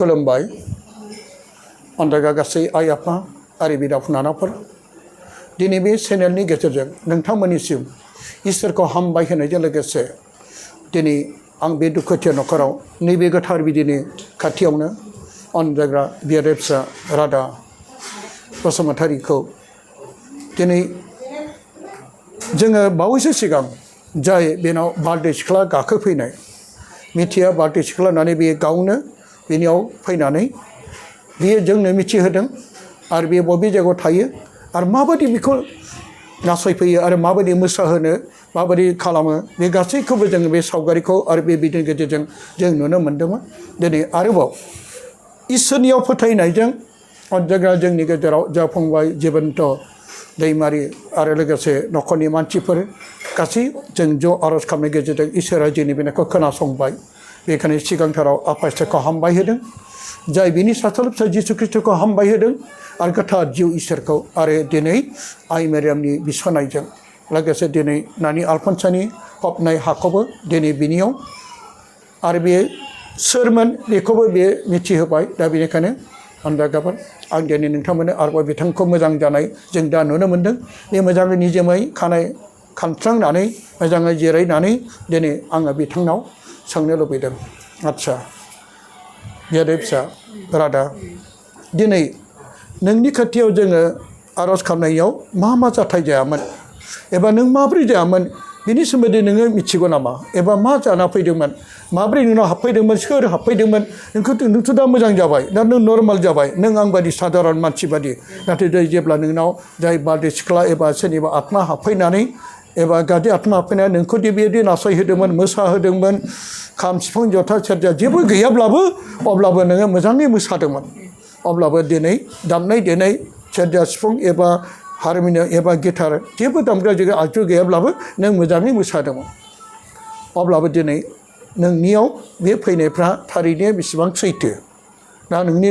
खुलुमबाय अन्दागा गासै आइ आफा आरो बिदा फंबायफोर दिनै बे चेनेलनि गेजेरजों नोंथांमोननिसिम इसोरखौ हामबाय होनायजों लोगोसे दिनै आं बे दुखुथिया नखराव नैबे गोथार बिदिनि खाथियावनो अनजाग्रा बियादै फिसा रादा बसुमतारीखौ दिनै जोङो बावैसो सिगां जाय बेनाव बारदै सिख्ला गाखोफैनाय मिथिया बारदै सिख्ला होननानै बे गावनो बेनियाव फैनानै बियो जोंनो मिथिहोदों आरो बे बबे जायगायाव थायो आरो माबायदि बेखौ नासयफैयो आरो माबायदि मोसाहोनो माबायदि खालामो बे गासैखौबो जोङो बे सावगारिखौ आरो बे भिडिअनि गेजेरजों जों नुनो मोन्दोंमोन दिनै आरोबाव इसोरनियाव फोथायनायजों अनजाग्रा जोंनि गेजेराव जाफुंबाय जिबन्त दैमारि आरो लोगोसे नखरनि मानसिफोर गासै जों ज' आर'ज खालामनायनि गेजेरजों इसोरा जोंनि बिनायखौ खोनासंबाय बेखायनो सिगांथाराव आफा इसोरखौ हामबाय होदों जाय बिनि सासेल' फिसा जिसु ख्रिस्ट'खौ हामबाय होदों आरो गोथार जिउ इसोरखौ आरो दिनै आइ मेरियामनि बिसनायजों लोगोसे दिनै नानि आलफनसानि फबनाय हाखौबो दिनै बिनियाव आरो बे सोरमोन बेखौबो बे मिथिहोबाय दा बेनिखायनो अनजागाबार आं दिनै नोंथांमोननो आरोबाव बिथांखौ मोजां जानाय जों दा नुनो मोन्दों बे मोजाङै निजोमै खानाय खानस्रांनानै मोजाङै जिरायनानै दिनै आङो बिथांनाव सोंनो लुबैदों आदसा बियादै फिसा रादा दिनै नोंनि खाथियाव जोङो आर'ज खालामनायाव मा जाथाय जायामोन एबा नों माब्रै जायामोन बिनि सोमोन्दै नोङो मिथिगौ नामा एबा मा जाना फैदोंमोन माब्रै नोंनाव हाबफैदोंमोन सोर हाबफैदोंमोन नोंथ' दा मोजां जाबाय दा नों नर्माल जाबाय नों आं बादि साधारन मानसि बादि नाथाय जेब्ला नोंनाव जाय बारदै सिख्ला एबा सोरनिबा आत्मा हाबफैनानै एबा गाज्रि आत्मा हाबफैनाया नोंखौ बेबायदि नासयहोदोंमोन मोसाहोदोंमोन खाम सिफुं जथा सेरजा जेबो गैयाब्लाबो अब्लाबो नोङो मोजाङै मोसादोंमोन अब्लाबो दिनै दामनाय देनाय सेरजा सिफुं एबा हारमनियाम एबा गिटार जेबो दामग्रा आगजु गैयाब्लाबो नों मोजाङै मोसादोंमोन अब्लाबो दिनै नोंनियाव बे फैनायफ्रा थारैनो बेसेबां सैथो ना नोंनि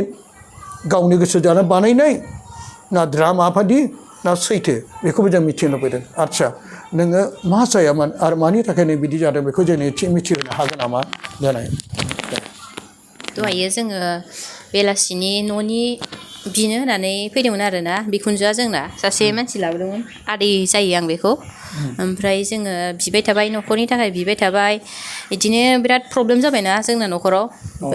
गावनि गोसो जाना बानायनाय ना द्रामा बादि ना सैथो बेखौबो जों मिथिनो लुबैदों आदसा नोङो मा जायामोन आरो मानि थाखाय नों बिदि जादों बेखौ जों एसे मिथिहोनो हागोन नामा जानाय दहायो जोङो बेलासिनि न'नि बिनो होनानै फैदोंमोन आरोना बिखुनजोआ जोंना सासे मानसि लाबोदोंमोन आदै जायो आं बेखौ ओमफ्राय जोङो बिबाय थाबाय न'खरनि थाखाय बिबाय थाबाय बिदिनो बिराद प्रब्लेम जाबायना जोंना न'खराव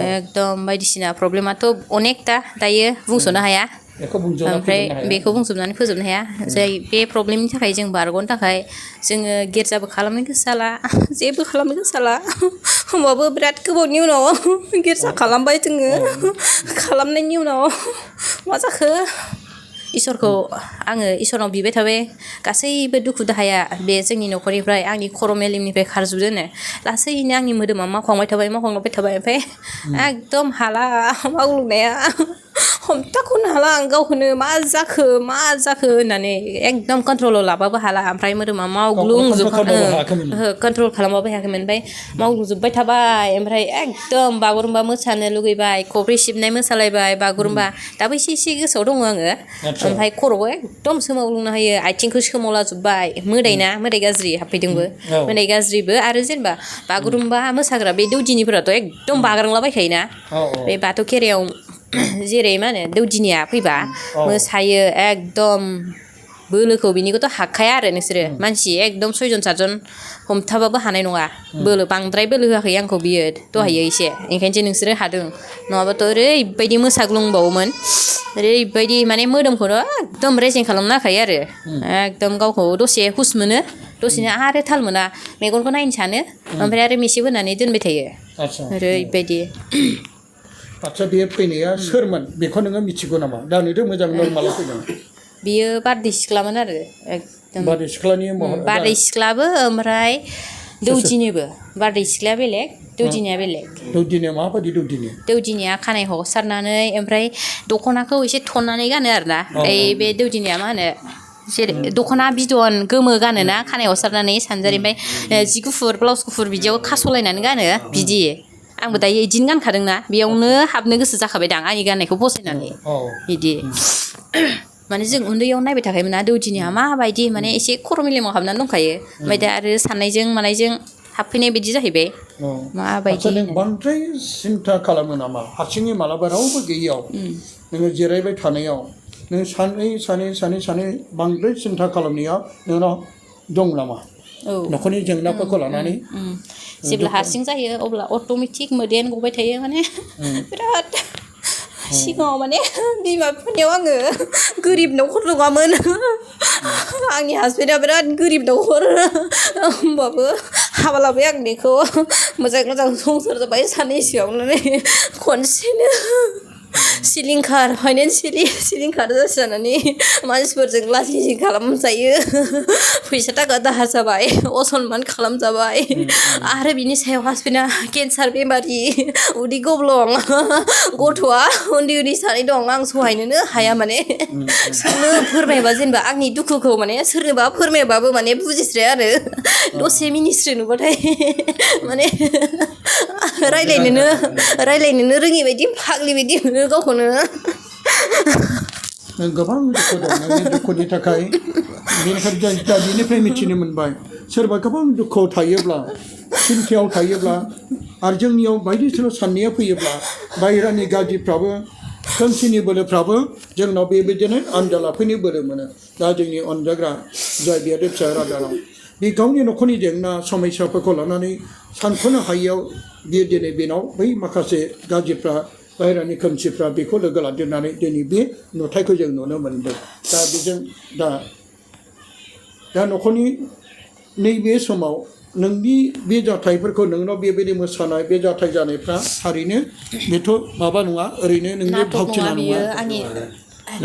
एकदम बायदिसिना प्रब्लेमाथ' अनेकथा दायो बुंस'नो हाया ओमफ्राय बेखौ बुंजोबनानै फोजोबनो हाया जाय बे प्रब्लेमनि थाखाय जों बारग'नो थाखाय जोङो गिर्जाबो खालामनो गोसो जाला जेबो खालामनो गोसो जाला होमबाबो बिराद गोबावनि उनाव गिर्जा खालामबाय जोङो खालामनायनि उनाव मा जाखो इसोरखौ आङो इसोरनाव बिबाय थाबाय गासैबो दुखु दाहाया बे जोंनि न'खरनिफ्राय आंनि खर' मेलेमनिफ्राय खारजोबदोनो लासैनो आंनि मोदोमा मावखांबाय थाबाय ओमफ्राय एकदम हाला मावग्लुंनाया हमथाख'नो हाला आं गावखौनो मा जाखो होननानै एकदम कन्ट्रलाव लाबाबो हाला ओमफ्राय मोदोमा कन्ट्रल खालामबाबो हायाखैमोन ओमफ्राय मावग्लुंजोबबाय थाबाय ओमफ्राय एकदम बागुरुम्बा मोसानो लुगैबाय खफ्रि सिबनाय मोसालायबाय बागुरुम्बा दाबो एसे गोसोआव दङ आङो ओमफ्राय खर'खौ एकदम सोमावग्लुंनो हायो आथिंखौ सोमावलाजोबबाय मोदाय गाज्रि हाबफैदोंबो मोदाय गाज्रिबो आरो जेनेबा बागुरुम्बा मोसाग्रा बे दौदिनिफोराथ' एकदम बागरांलाबायखायोना बे बाथौ खेरायाव जेरै मा होनो दौदिनिया फैबा मोसायो एकदम बोलोखौ बिनिखौथ' हाखाया आरो नोंसोरो मानसि एकदम 6 जन 7 जन हमथाबाबो हानाय नङा बोलो बांद्राय बोलो होआखै आंखौ बियो दहायो एसे ओंखायनोसो नोंसोरो हादों नङाबाथ' ओरैबायदि मोसाग्लुंबावोमोन ओरैबायदि माने मोदोमखौनो एकदम रेजें खालामनो हाखायो आरो एकदम गावखौ दसे हुस मोनो दसेनो आरो थाल मोना मेगनखौ नायनो सानो ओमफ्राय आरो मेसेब होनानै दोनबाय थायो ओरैबायदि आदसा बे फैनाया सोरमोन बेखौ नोङो मिथिगौ नामा दा नोंथ' मोजां नर्मालाव फैदों बियो बारदै सिख्लामोन आरो एकदम बारदै सिख्लानि महर बारदै सिख्लाबो ओमफ्राय दौदिनिबो बारदै सिख्लाया बेलेग दौदिनिया बेलेग दौदिनिया माबायदि दौदिनिया खानाय हगारसारनानै ओमफ्राय दख'नाखौ एसे थननानै गानो आरोना बे दौदिनिया मा होनो जेरै दख'ना बिदन गोमो गानोना खानाय हगारसारनानै सानजारि ओमफ्राय जि गुफुर ब्लाउस गुफुर बिदियाव खास'लायनानै गानो बिदि आंबो दायो बिदिनो गानखादोंना बेयावनो हाबनो गोसो जाखाबाय दां आंनि गाननायखौ फसायनानै बिदि माने जों उन्दैयाव नायबाय थाखायोमोन ना दौदिनिया माबायदि माने एसे खर' मेलेमाव हाबनानै दंखायो ओमफ्राय दा आरो साननायजों मानायजों हाबफैनाय बायदि जाहैबाय माबायदि आच्छा नों बांद्राय सिन्था खालामो नामा हारसिङै मालाबा रावबो गैयियाव नोङो जिरायबाय थानायाव नों सानै बांद्राय सिन्था खालामनाया नोंनाव दं नामा न'खरनि जेंनाफोरखौ लानानै जेब्ला हारसिं जायो अब्ला अट'मेटिक मोदैयानो गबाय थायो माने बिराद सिगाङाव माने बिमा बिफानियाव आङो गोरिब न'खर नङामोन आंनि हासबेन्डआ बिराद गोरिब न'खर होमबाबो हाबा लाबाय आं बेखौ मोजां संसार जाबाय सानैसोआवनो खनसेनो सिलिंखार फाइनान्सियेलि सिलिंखार जानानै मानसिफोरजों लाजि खालामजायो फैसा थाखा दाहार जाबाय असनमान खालामजाबाय आरो बिनि सायाव हासबेन्डआ केन्सार बेमारि उदै गब्लं गथ'आ उन्दै सानै दं आं सहायनोनो हाया माने सोरनो फोरमायबा जेनेबा आंनि दुखुखौ माने सोरनोबा फोरमायबाबो माने बुजिस्राया आरो दसे मिनिस्रो नुबाथाय माने रायलायनोनो रोङि बायदि फाग्लि बायदि मोनो गावखौनो गोबां दुखु दं बे दुखुनि थाखाय बेनिखायनो दा बेनिफ्राय मिथिनो मोनबाय सोरबा गोबां दुखुआव थायोब्ला चिन्तायाव थायोब्ला आरो जोंनियाव बायदिसिना साननाया फैयोब्ला बाहेरानि गाज्रिफ्राबो खोमसिनि बोलोफ्राबो जोंनाव बेबायदिनो आनजाद लाफैनो बोलो मोनो दा जोंनि अनजाग्रा जाय बियादै फिसा रादानाव बे गावनि न'खरनि जेंना समस्याफोरखौ लानानै सानख'नो हायियाव बियो दिनै बेनाव बै माखासे गाज्रिफ्रा बाहेरानि खोमसिफ्रा बेखौ लोगो लादेरनानै दिनै बे नुथायखौ जों नुनो मोनदों दा बेजों दा न'खरनि नैबे समाव नोंनि बे जाथायफोरखौ नोंनाव बेबायदि मोसानाय बे जाथाय जानायफ्रा थारैनो बेथ' माबा नङा ओरैनो नोंनि भावथिना नङा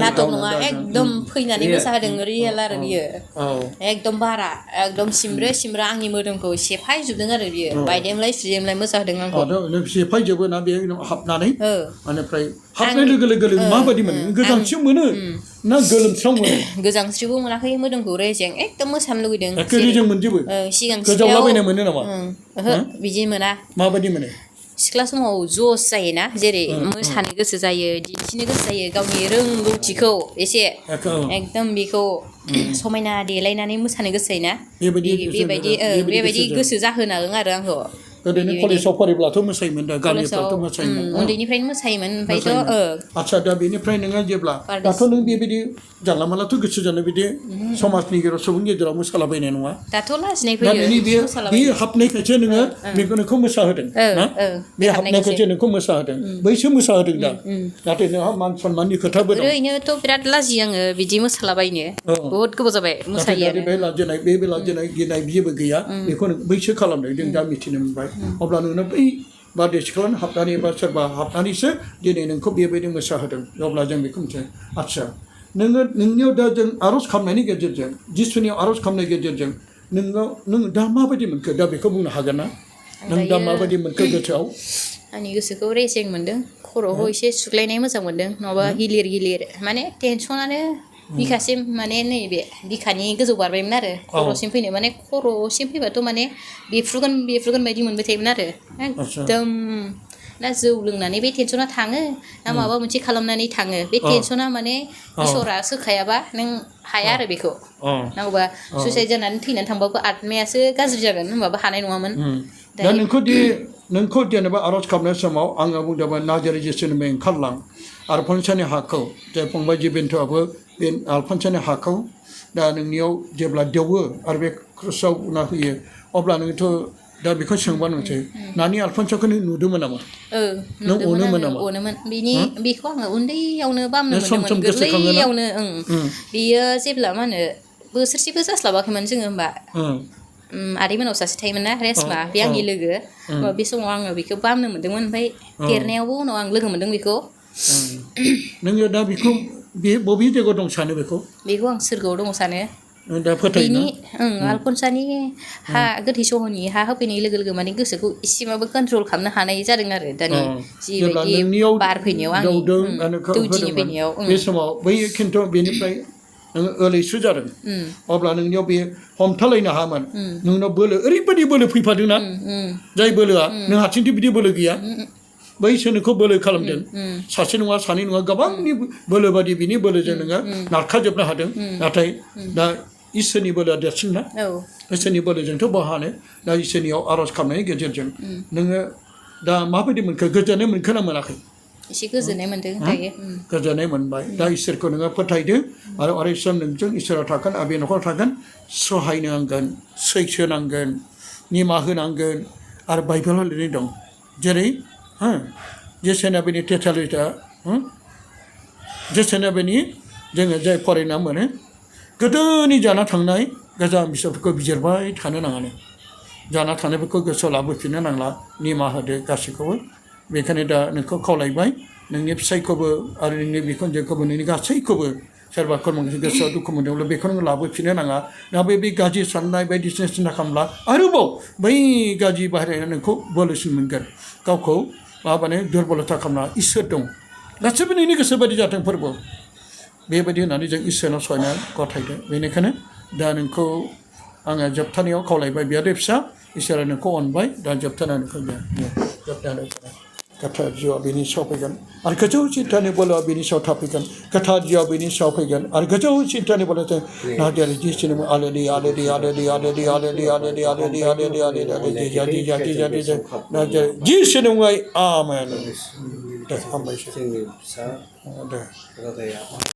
नाटक नङा एकदम फैनानै मोसाहोदों रियेल आरो बियो एकदम बारा एकदम सिमब्रे आंनि मोदोमखौ सेफायजोबदों आरो बियो बायदेमलाय सुदेमलाय मोसाहोदों आंखौ नों सेफायजोबो ना बे हाबनानै बेनिफ्राय हाबनाय लोगो लोगो माबायदि मोनो गोजांस्रिउ मोनो ना गोलोमस्राव मोनो गोजांस्रिउबो मोनाखै मोदोमखौ रेजें एकदम मोसानो लुगैदों एखे रेजें मोनजोबो सिगां गोजावलाबायनाय मोनो नामा ओहो बिदि मोना माबायदि मोनो सिख्ला समाव जस जायोना जेरै मोसानो गोसो जायो दिन्थिनो गोसो जायो गावनि रोंगौथिखौ एसे एकदम बेखौ समायना देलायनानै मोसानो गोसो जायोना बेबायदि गोसो जाहोनांगोन आरो आंखौ ओरैनो कलेजाव फरायब्लाथ' मोसायोमोन दा गामिफ्रावथ' मोसायोमोन उन्दैनिफ्रायनो मोसायोमोन ओमफ्रायथ' आच्छा दा बेनिफ्राय नोङो जेब्ला दाथ' नों बेबायदि जानला मानलाथ' गोसो जानो बिदि समाजनि गेजेराव सुबुं गेजेराव मोसालाबायनाय नङा दाथ' लाजिनाय फैयो बे हाबनायखायसो नोङो नोंखौ मोसाहोदों ना बे हाबनायखायसो नोंखौ मोसाहोदों बैसो मोसाहोदों दा नाथाय नोंहा मान सनमाननि खोथाबो दं ओरैनोथ' बिराद लाजियो आङो बिदि मोसालाबायनो बहुद गोबाव जाबाय मोसायो बे लाजिनाय गिनाय जेबो गैया बेखौ बैसो खालामदों जों दा मिथिनो मोनबाय अब्ला नोंनो बै बारदै सिख्लानो हाबनानै बा सोरबा हाबनानैसो दिनै नोंखौ बेबायदि मोसाहोदों अब्ला जों बेखौ मिथियो आच्छा नोंनियाव दा जों आर'ज खालामनायनि गेजेरजों जिसुनियाव आर'ज खालामनायनि गेजेरजों नों दा माबायदि मोनखो दा बेखौ बुंनो हागोन ना नों दा माबायदि मोनखो गोसोआव आंनि गोसोखौ रेजें मोनदों खर'खौ एसे सुग्लायनाय मोजां मोनदों नङाबा गिलिर माने टेनसनानो बिखासिम माने नैबे बिखानि गोजौ बारबायमोन आरो खर'सिम फैनो माने खर'सिम फैबाथ' माने बेफ्रुगोन बायदि मोनबाय थायोमोन आरो एकदम ना जौ लोंनानै बे टेनसना थाङो ना माबा मोनसे खालामनानै थाङो बे टेनसना माने इसोरा सोखायाबा नों हाया आरो बेखौ नांगौबा सुइसाइड जानानै थैनानै थांबाबो आत्मायासो गाज्रि जागोन होनबाबो हानाय नङामोन दा नोंखौ जेनेबा आर'ज खालामनाय समाव आङो बुंदोंमोन नाजारि जिसुनिफ्राय ओंखारलां आलफन्सानि हाखौ जाय फंबाय जिबेन्ट'आबो बे आलफन्सानि हाखौ दा नोंनियाव जेब्ला देवो आरो बे क्रुसाव उना होयो अब्ला नोंथ' दा बेखौ सोंबा नोंसै नानि आलफन्साखौ नों नुदोंमोन नामा नों अनोमोन नामा अनोमोन बेखौ आङो उन्दैयावनो बामनो मोनदोंमोन गोरलैयावनो बियो जेब्ला मा होनो बोसोरसेबो जास्लाबाखैमोन जोङो होमबा आदैमोनाव सासे थायोमोन ना रेसमा बे आंनि लोगो बे समाव आङो बेखौ बामनो मोन्दोंमोन ओमफ्राय देरनायावबो उनाव आं लोगो मोन्दों बेखौ नोङो दा बेखौ बे बबे जायगायाव दं सानो बेखौ आं सोरगोआव दङ सानो दा फोथायनो आलफन्सानि हा गोथै सहनि हा होफैनाय लोगो लोगो माने गोसोखौ एसेबाबो कन्ट्रल खालामनो हानाय जादों आरो दानि जिबायदि बार फैनायाव आंनि दौदिनि फैनायाव बे समाव बै खिन्थु बेनिफ्राय नोङो ओलैसु जादों अब्ला नोंनियाव बे हमथालायनो हायामोन नोंनाव बोलो ओरैबायदि बोलो फैफादोंना जाय बोलोआ नों हारसिंथ' बिदि बोलो गैया बैसो नोंखौ बोलो खालामदों सासे नङा सानै नङा गोबांनि बोलो बादि बिनि बोलोजों नोङो नारखाजोबनो हादों नाथाय दा इसोरनि बोलोआ देरसिन ना इसोरनि बोलोजोंथ' बहानो दा इसोरनियाव आर'ज खालामनायनि गेजेरजों नोङो दा माबायदि मोनखो गोजोननाय मोनखो ना मोनाखै एसे गोजोननाय मोन्दों दायो गोजोननाय मोनबाय दा इसोरखौ नोङो फोथायदो आरो अरायसम नोंजों इसोरा थागोन आरो बे न'खराव थागोन सहाय नांगोन सैसो नांगोन निमाहा होनांगोन आरो बाइबेलाव लिरनाय दं जेरै जेसेनाबिनि तेतालिता जेसेनाबिनि जोङो जाय फरायना मोनो गोदोनि जाना थांनाय गोजाम बिजाबफोरखौ बिजिरबाय थानो नाङानो जाना थानायफोरखौ गोसोआव लाबोफिननो नांला निमाहा होदो गासैखौबो बेखायनो दा नोंखौ खावलायबाय नोंनि फिसायखौबो आरो नोंनि बिखुनजोखौबो नोंनि गासैखौबो सोरबाफोर मोनसे गोसोआव दुखु मोनदोंब्ला बेखौ नोङो लाबोफिननो नाङा दा बे गाज्रि साननाय बायदिसिना सिन्था खालामब्ला आरोबाव बै गाज्रि बाहेराया नोंखौ बोलोसिन मोनगोन गावखौ माबानो दुरबलथा खालामना इसोर दं गासैबो नोंनि गोसो बायदि जाथों फोरबो बेबायदि होननानै जों इसोरनाव सहायना गथायदो बेनिखायनो दा नोंखौ आङो जोबथानायाव खावलायबाय बियादै फिसा इसोरा नोंखौ अनबाय दा जोबथानायाव नोंखौ जोबथानायाव गोथार जिउआ बेनि सायाव फैगोन आरो गोजौ सिन्तानि बोलोआ बेनि सायाव थाफैगोन गोथार जिउआ बेनि सायाव फैगोन आरो गोजौ सिन्तानि बोलोजों नाजारि जिसुनि आलेलि आलेलि आलेलि आलेलि आलेलि आलेलि आलेलि आलेलि आलेलि आलेलि जादि जादि जादि नाजारि जिसुनि मुङै आमेन दे हामबायसै जोंनि फिसा दे राजाया